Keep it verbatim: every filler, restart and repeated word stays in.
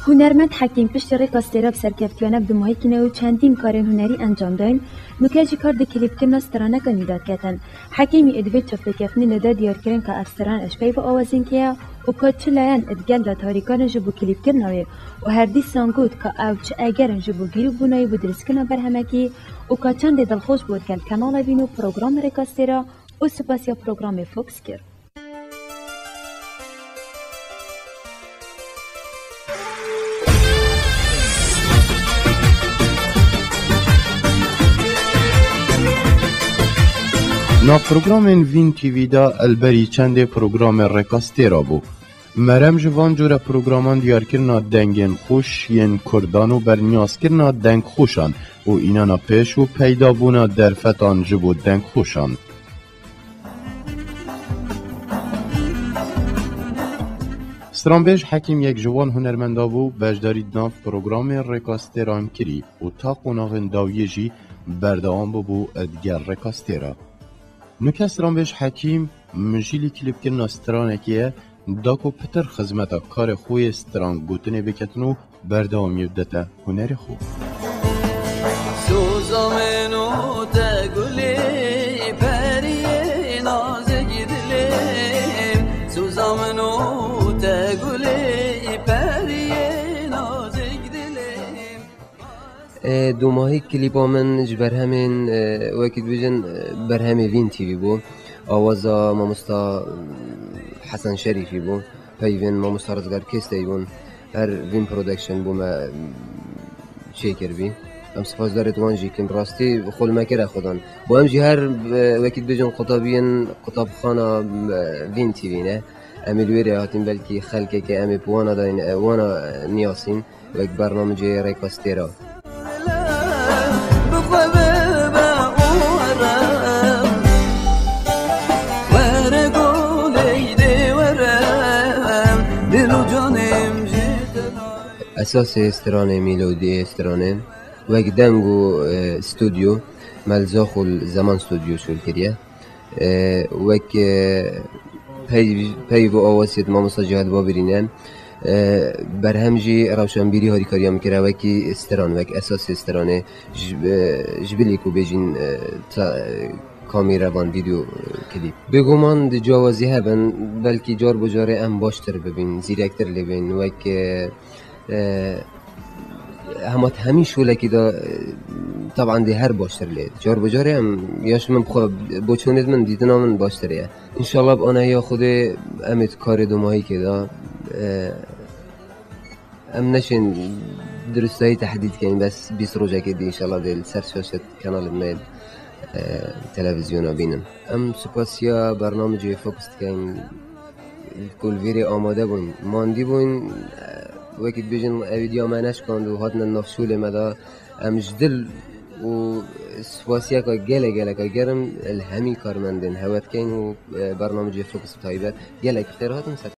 Hunermend Hekîm piştî rêka stêra bi serkeftiyane bi dumahîkî ne û çendîn karên hunerî encam dayîn, nuke jî kar di klîpkirina stranekan jî derketin. Hekîmî ê di vê çavpêkeftinê li de diyar kirin ka ev stran eşpey bi awazên kê ye û ka çi layen di gel de tarîkar in ji bo klîpkirina wê û her dîsan got ka ew çi eger in ji bo gîrîbûna wî bo dirustkirina berhemekî û ka çendê dilxweş bû digel Kenala Vîn û programê Rêka Stêra û spasiya programê Fox kir. Nav programên Vîn T V de elberî çendê programê Rêka Stêra bû. Merem ji van cûre programan diyarkirina dengên xweş yên Kurdan û berniyazkirina dengxweşan û înana pêş û peydabûna derfetan ji bo dengxweşan. Stranbêj Hekîm yek ji wan hunermenda bû, beşdarî di nav programê Rêka Stêran kirî û ta qonaxên dawiyê jî berdewam bûbû digel Rêka Stêra. Nuke stranbêj Hekîm mijîlî klîpkirina stranekê ye, da ku pitir xizmeta karê xwe yê stran gotinê biketin û berdewamiyê bidete hunerê xwe. Soza min û te gulê periyê nazik dilê. Soza min û te gulê periyê nazik dilê. E, domahî klîpa min ji berhemên, e, wekî dibêjin, e, berhemê Vîn T V bû. Awaza mamosta, e, Hesen Şerîfî bû. Peyvên mamosta Rizgar Kêstey bûn. Her Vîn Production bû me, e, çêkiribî. Em spasdarê wan jî kin. Bi rastî xwe li me kire xwedan. Bo em jî her, e, wekî dibêjin qutabiyên qutabxana, e, Vîn T V ne. Em ê li wê rê hatîn, belkî xelkeke em ê bi wana dayîn, e, wana, e, niyasîn. Wek bernamecê Rêka Stêra. Esasê stranê, melodiyê stranê wek deng û, e, stûdyo, me li Zaxo li Zeman Stûdyo şûl kiriye. E, wek, e, pey-, peyv û awasiyê di mamosta Cihad Babirî ne. E, berhem jî rewşenbîrî harîkariya min kire wekî stran, wek esasê stranê ji, e, ji bilî ku bêjîn, e, ta-, e, kamîrevan, vîdeo, e, klîp. Bêguman di cawazî hebin, belkî car bi carê em baştir bibîn, zîrektir lê bên, wek, e, E, hema hemî şolekî de, e, taban dê her baştir lê. Car bi carê em, ya ji min bixwe, boçûnê min, dîtina min baştir ye. Înşallah bi anehiya Xwedê em ê di karê domahîkê de, e, em neşên dirustahî tehdîd keyn, bes bîst rojekê dî înşallah dê li ser şaşet kenalê me, e, televîzyona bînin. Em spasiya bernamecê Fox dikeyn. Ku li vîrê amade bûn, mandî bûn, wekî dibêjin ew îdiya me neşkand û hatine nav şûlê me de. Em ji dil û spasiyeka gelek geleka germ li hemî karmendên hewe dikeyn û, e, bernamecê Fox bi taybet gelek bi xêr hatin ser